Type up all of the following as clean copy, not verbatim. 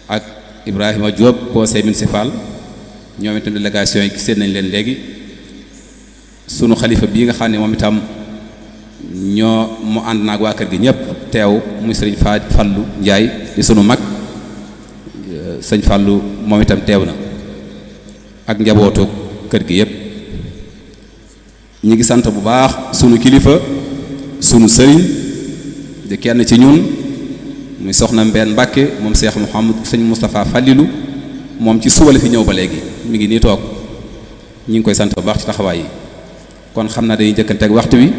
ak Ibrahima Diop conseil municipal ñoom itam délégation yi gisee nañ leen léegi sunu xalifa bii nga xam ne moom itam ñoo mu ànd naag waa kër gi ñëpp teew muy sëriñ Fallou Ndiaye di sunu mag sëñ Fallou moom itam teew na ak njabootu kër gi yëpp ñi ngi sant bu baax sunu kilifa sunu sëriñ di kenn ci ñun muy soxna Mbène Mbacke moom Cheikh Mouhamadou sëñ Moustapha Fallilou moom ci suba la fi ñëw ba léegi mi ngi nii toog ñi ngi koy sant bu baax ci taxawaay yi kon xam naa dañuy jëkkante ak waxtu wi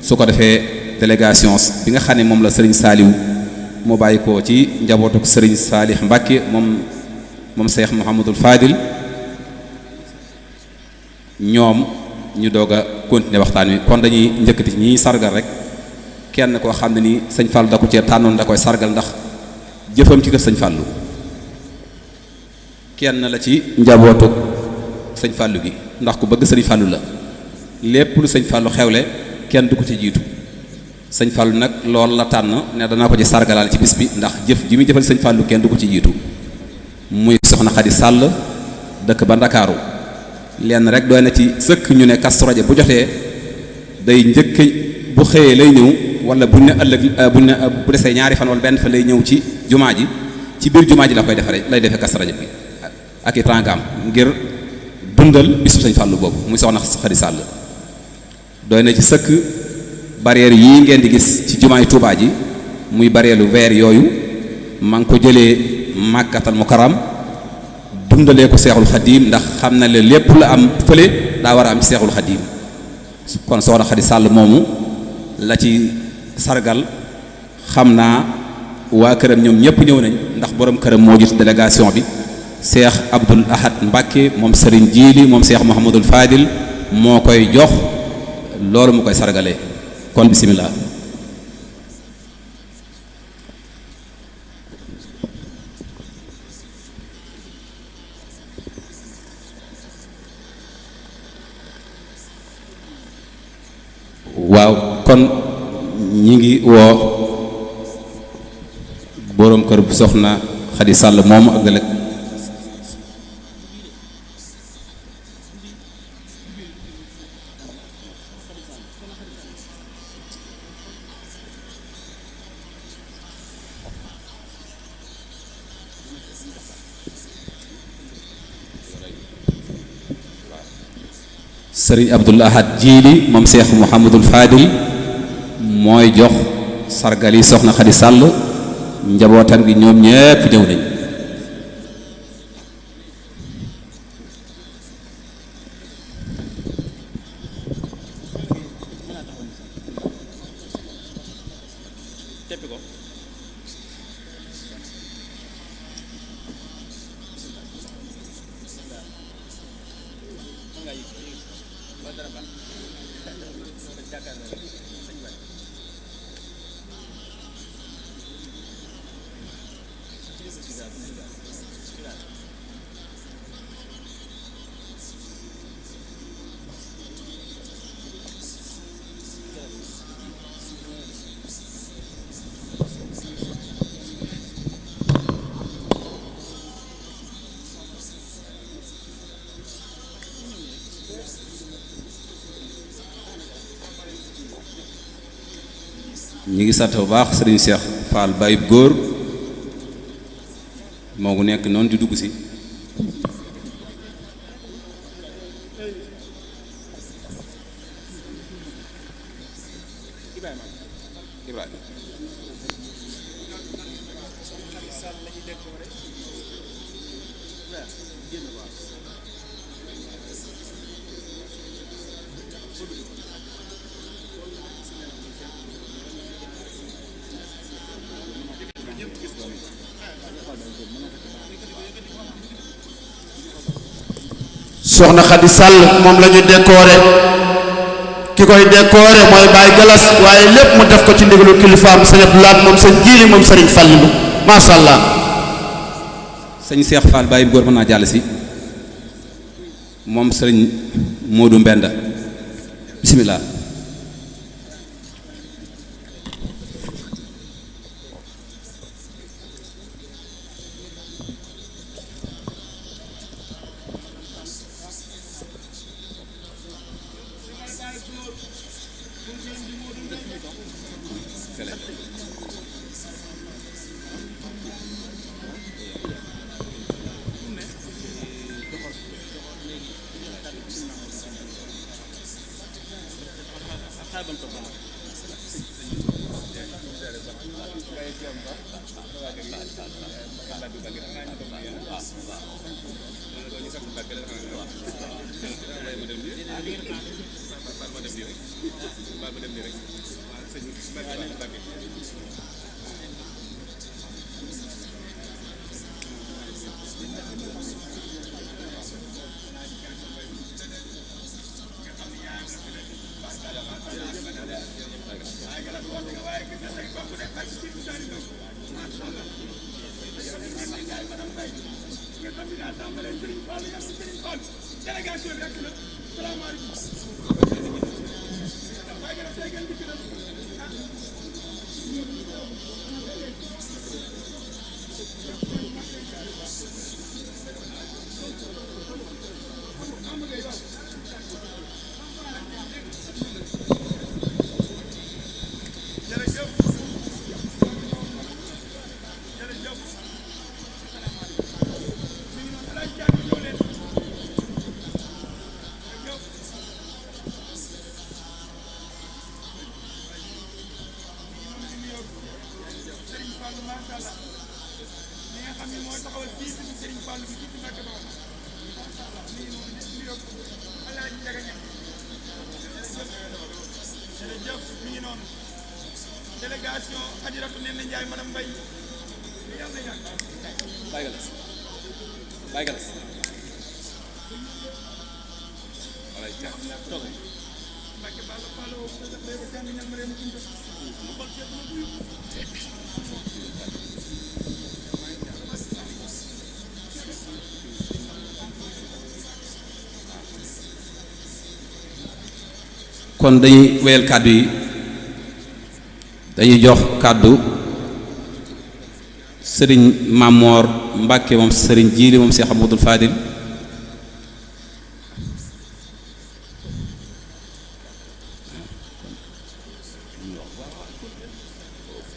su ko defee délégation bi nga xam ne moom la sëriñ Saliou moo bàyyi ko ci njabootu sëriñ Salih Mbacke moom Cheikh Mouhamadou Fadil ñoom ñu doog a continuer waxtaan wi kon dañuy njëkkati ci ñiy sargal rek kenn koo xam ne ni sëñ Fallou da ko cee tànnoon da koy sargal ndax jëfam ci kër sëñ Fallou kenn la ci njabootu sëñ Fallou gi ndax ku bëgg sëñ Fallou la lépp lu sëñ Fallou xewle kenn du ko ci jiitu sëñ Fallou nag loolu la tànn ne danaa ko ci sargalaal ci bis bi ndax jëf ji muy jëfal sëñ Fallou kenn du ko ci jiitu muy soxna Xadi Sàll dëkk ba Ndakaaru lenn rek doy na ci sëkk ñu ne Kazu Rajab bu jotee day njëkk bu xëyee lay ñëw wala buñ ne ëllëg bu desee ñaari fan wala benn fan lay ñëw ci jumaa ji ci biir jumaa ji la koy defaree lay defee Kazu Rajab bi ak i tàngaam ngir dundal bisu sëñ Fallou boobu muy soxna Xadi Sàll doy na ci sëkk barrière yii ngeen di gis ci jumaay Touba ji muy barrière lu vert yooyu maa ngi ko jëlee Makkatal Mukarram dundalee ko Seexul Xadiim ndax xam na le lépp la am fële daa war a am ci Seexul Xadiim kon soxna Xadi Sàll moomu la ci sargal xam naa waa këram ñoom ñëpp ñëw nañ ndax borom këram moo jiitu délégation bi Cheikh Abdoul Ahad Mbacke moom Serigne Djili moom Cheikh Mouhamadul Fadil moo koy jox loolu mu koy sargalee kon bisimilah. waaw kon ñi ngi woo boroom kër bu soxna Xadi Sàll moomu ak dale sëriñ Abdoul Ahad Jiili moom Cheikh Mouhamadul Fadil mooy jox sargal yi soxna Xadi Sàll njabootam gi ñoom ñépp ñëw nañ ñi ngi sant bu baax sëriñ Cheikh Fall Bayib góor moo ngi nekk noonu di dugg si soxna Xadi Sàll moom la ñu décoré ki koy décoré mooy Baye Galas waaye lépp mu def ko ci ndigalu kilifaam sëñ Abdou Lahad moom sëñ Jiili moom sëriñ Fallilu macha allah. sëñ Cheikh Fall Baye góor mën naa jàll si moom sëriñ Modou Mbenda bisimilah. délégation Ajaratu Nene Ndiaye madame Mbaye yàlla yàgg Baye Galas Baye Galas wala ci toog Mbacke Balla Fallo ko def lego tan ñam reem kunta xol ci na buyu kon dañuy wéyal kàddu yi dañuy jox kàddu sëriñ Mamor Mbàkke moom sëriñ Jiili moom Cheikh Amadou Fadil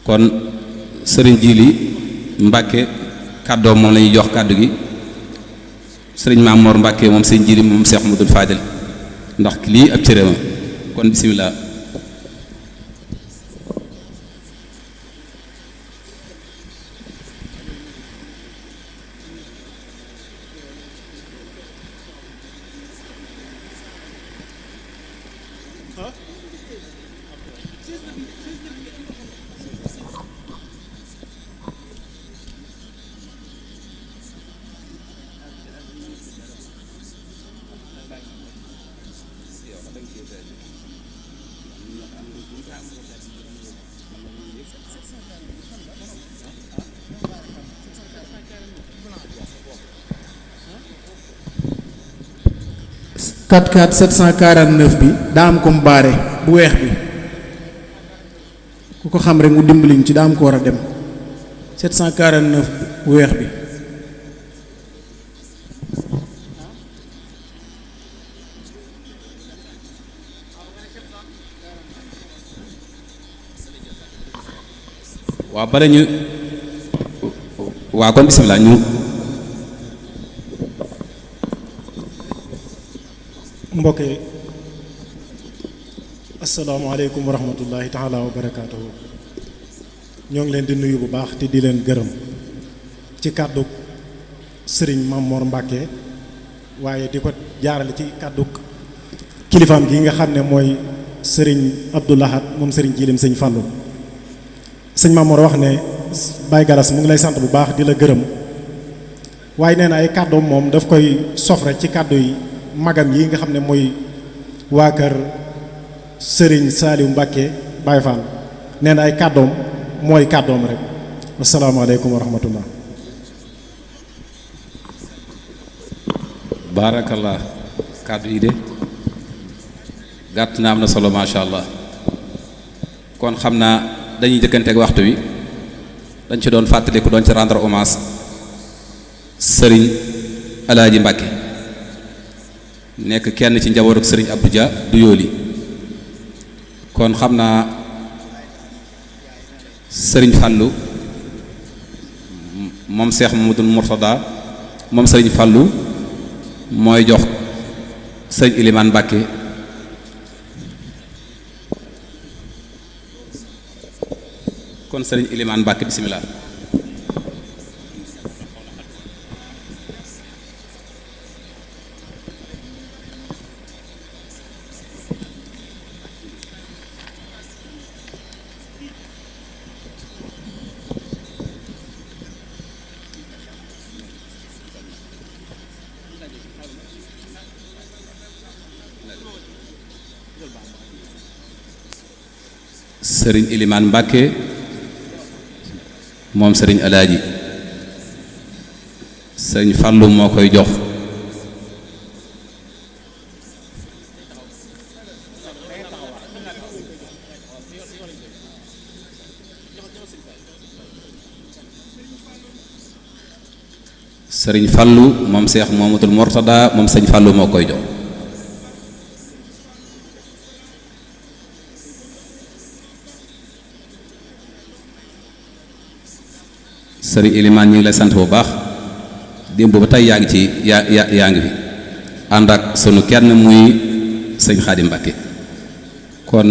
kon sëriñ Jiili Mbàkke kàddoom moom la ñuy jox kàddu gi sëriñ Mamor Mbàkke moom sëriñ Jiili moom Cheikh Amadou Fadil ndax lii ab cëréma kon bisimilah. kat 749 bi daa am ko mu baare bu weex bi ku ko xam rek mu dimbaliñ ci daa am ko war a dem 749 bu weex bi waaw bala ñu waaw kon bisimilah ñu mbokk yi asalaamaaleykum wa rahmatullahi taala wa barakaatuhu ñoo ngi leen di nuyu bu baax te di leen gërëm ci kàddu sëriñ Mamor Mbàkke waaye di ko jaarale ci kàddu kilifaam gi nga xam ne mooy sëriñ Abdou Lahad moom sëriñ Jiilim sëñ Fallou sëñ Mamor wax ne Baye Galas mu ngi lay sant bu baax di la gërëm waaye nee na ay kàddoom moom daf koy sof rek ci kàddu yi magam yi nga xam ne mooy waa kër Serigne Saliou Mbacke Baye Fall nee na ay kàddoom mooy kàddoom rek asalaamaaleykum wa rahmatullah baarakallah kàddu yi de gàtt na am na solo macha allah kon xam naa dañuy jëkkanteeg waxtu wi dañ ci doon fàttaliku doon ci rendre hommage Serigne Alaaji Mbacke nekk kenn ci njabootu Serigne Abdou Dia du yooli kon xam naa Serigne Fallou moom Cheikh Mamadou Mourtada moom Serigne Fallou mooy jox Serigne Ilimane Mbacke kon Serigne Ilimane Mbacke bisimilah. sëriñ Ilimaan Mbàkke moom sëriñ Alaaji sëriñ Fàllu moo koy jox sëriñ Fàllu moom Seex Muhammadul Murtada moom sëriñ Fàllu moo koy jox sëriñ Ilimaan ñu ngi lay sant bu baax démb ba tey yaa ngi ci yaa ngi fi ànd ak sunu kenn muy sëñ Xaadim Mbàkke kon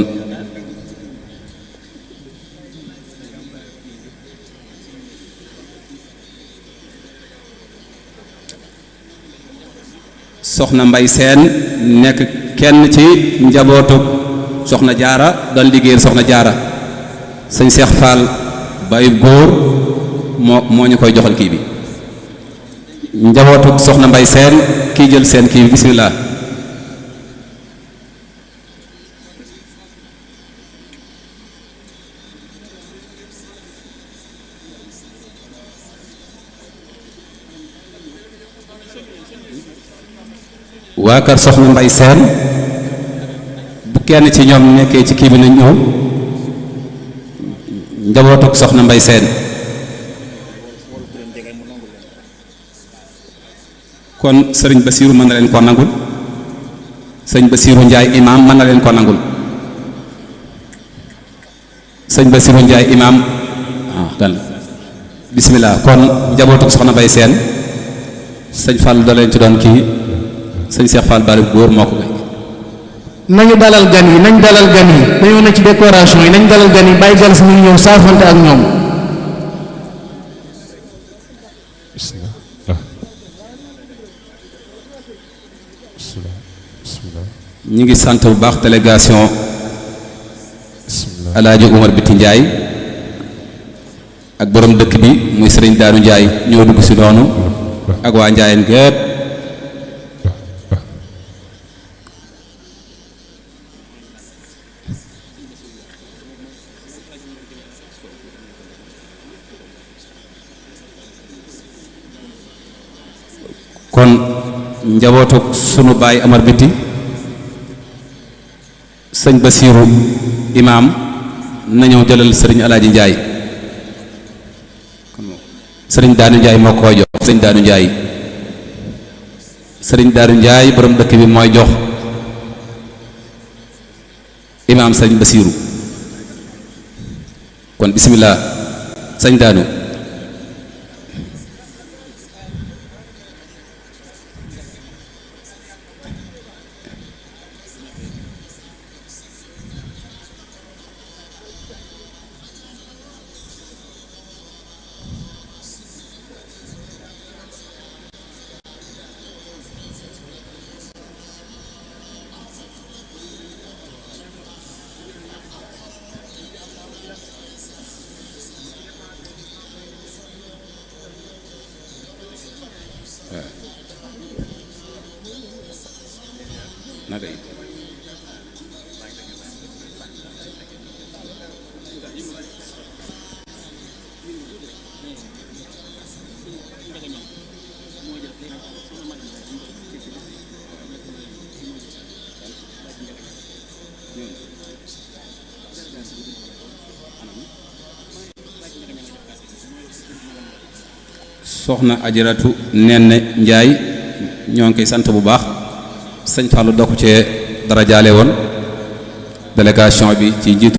soxna Mbay Seen nekk kenn ci njabootu soxna Jaara doon liggéeyal soxna Jaara sëñ Seex Faal Baay góor moo ñu koy joxal kii bi njabootu soxna Mbay Seen kii jël seen kii bi bismillah waa kër soxna Mbay Seen bu kenn ci ñoom nekkee ci kii bi nañ ñëw njabootu soxna Mbay Seen kon sëriñ Basiiru mën na leen ko nangul sëriñ Basiiru Njaay imaam mën na leen ko nangul sëriñ Basiiru Njaay imaam gan bismillah kon njabootu soxna Mbay Seen sëñ Fall da leen ci doon kii sëñ Seex Fall Baari góor moo ko koy nañu dalal gan yi nañ dalal gan yi dañoo ne ci décoration yi nañ dalal gan yi bàyyi gan si ñu ñëw saafante ak ñoom ñi ngi sant bu baax délégation Alaaji Umar Biti Njaay ak borom dëkk bi muy sëriñ Daaru Njaay ñoo dugg si noonu ak waa Njaayeen gépp kon njabootu sunu baay Amar Biti sëñ Basiiru imaam na ñëw jëlal sëriñ Alaaji Njaay sëriñ Daanu Njaay moo koy jox sëriñ Daanu Njaay sëriñ Daanu Njaay borom dëkk bi mooy jox imaam sëriñ Basiiru kon bismillah sëñ Daanu naka it soxna Ajaratu Nenne Njaay ñoo ngi koy sant bu baax sëñ Fallou doo ko cee dara jaale woon délégation bi ci njiitu